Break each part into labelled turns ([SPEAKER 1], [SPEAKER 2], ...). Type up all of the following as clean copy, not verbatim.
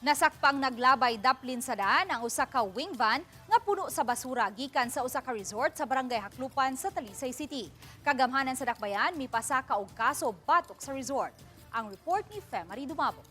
[SPEAKER 1] Nasakpang naglabay daplin sa daan ang usa ka wing van nga puno sa basura gikan sa usa ka resort sa Barangay Jaclupan sa Talisay City. Kagamhanan sa Dakbayan, mipasaka og kaso batok sa resort. Ang report ni Femary Dumabo.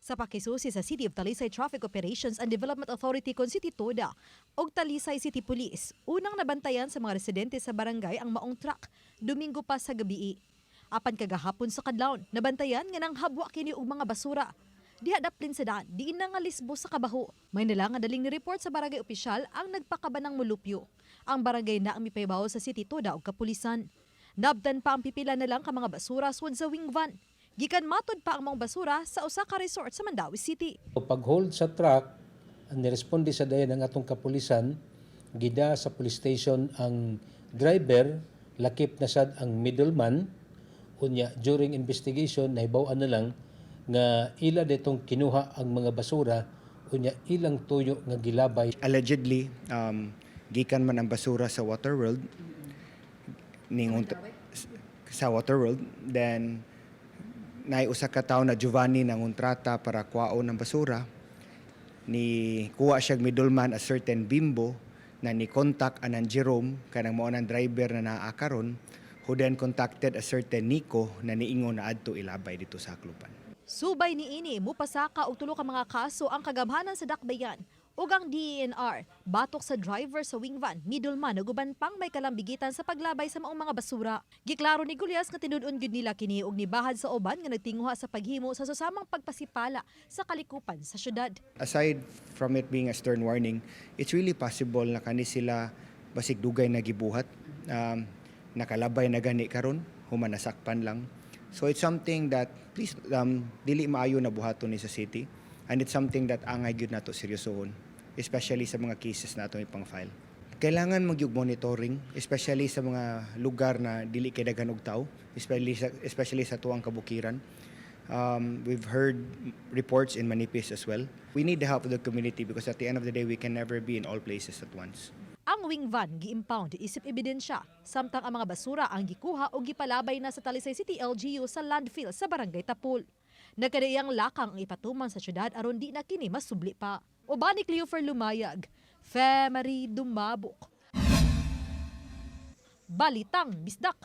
[SPEAKER 2] Sa pakisusi sa City of Talisay Traffic Operations and Development Authority kon City TODA ug Talisay City Police, unang nabantayan sa mga residente sa barangay ang maong truck Domingo pa sa gabii. Apan kagahapon sa kadlawon, nabantayan nga nang habwa kini og mga basura. Diha daplin sa daan, diin na nga lisbo sa kabaho. May nila nga daling ni-report sa barangay opisyal ang nagpakabanang mulupyo. Ang barangay na ang mipahibaw sa City TODA ug kapulisan. Nabdan pa ang pipila na lang ka mga basura sud sa wing van. Gikan matod pa ang mga basura sa usa ka resort sa Mandaue City.
[SPEAKER 3] Pag-hold sa truck, ang niresponde sa dayon ang atong kapulisan, gida sa police station ang driver, lakip na sad ang middleman. Unya, during investigation, nahibaw-an na lang nga ila ditong kinuha ang mga basura, unya ilang tuyo nga gilabay.
[SPEAKER 4] Allegedly, gikan man ang basura sa Waterworld ningon sa Waterworld, then naay usa ka tawo na Giovanni nangontrata para kuhaon ang basura. Ni kuha siya middleman, a certain Bimbo, na ni contact anang Jerome, kanang mao nang driver na naa karon, who then contacted a certain Nico na niingon na adto ilabay dito sa Jaclupan.
[SPEAKER 2] Subay niini, mupasaka og tulo ka mga kaso ang kagamhanan sa Dakbayan ug ang DENR batok sa driver sa wing van, middleman ug uban pang may kalambigitan sa paglabay sa maong mga basura. Giklaro ni Gulyas nga tinud-on gyud nila kini og nibahad sa uban nga nagtinguha sa paghimo sa susamang pagpasipala sa kalikupan sa syudad.
[SPEAKER 4] Aside from it being a stern warning, it's really possible na kani sila basig dugay na gibuhat. Nakalabay na gani karon, human nasakpan lang. So it's something that please, dili maayo na buhaton ni sa city and it's something that angay gyud nato seryosohon, especially sa mga cases nato ipang-file. Kailangan magyug monitoring, especially sa mga lugar na dili kay daghan og tao, especially sa tuang kabukiran. We've heard reports in Manipis as well. We need the help of the community because at the end of the day, we can never be in all places at once.
[SPEAKER 2] Ang wing van gi-impound isip ebidensya, samtang ang mga basura ang gikuha o gipalabay na sa Talisay City LGU sa landfill sa Barangay Tapul. Nagkadaiyang lakang ang ipatuman sa syudad aron di na kini masubli pa. Uban ni Cleofer Lumayag, Femary Dumabok. Balitang Bisdak.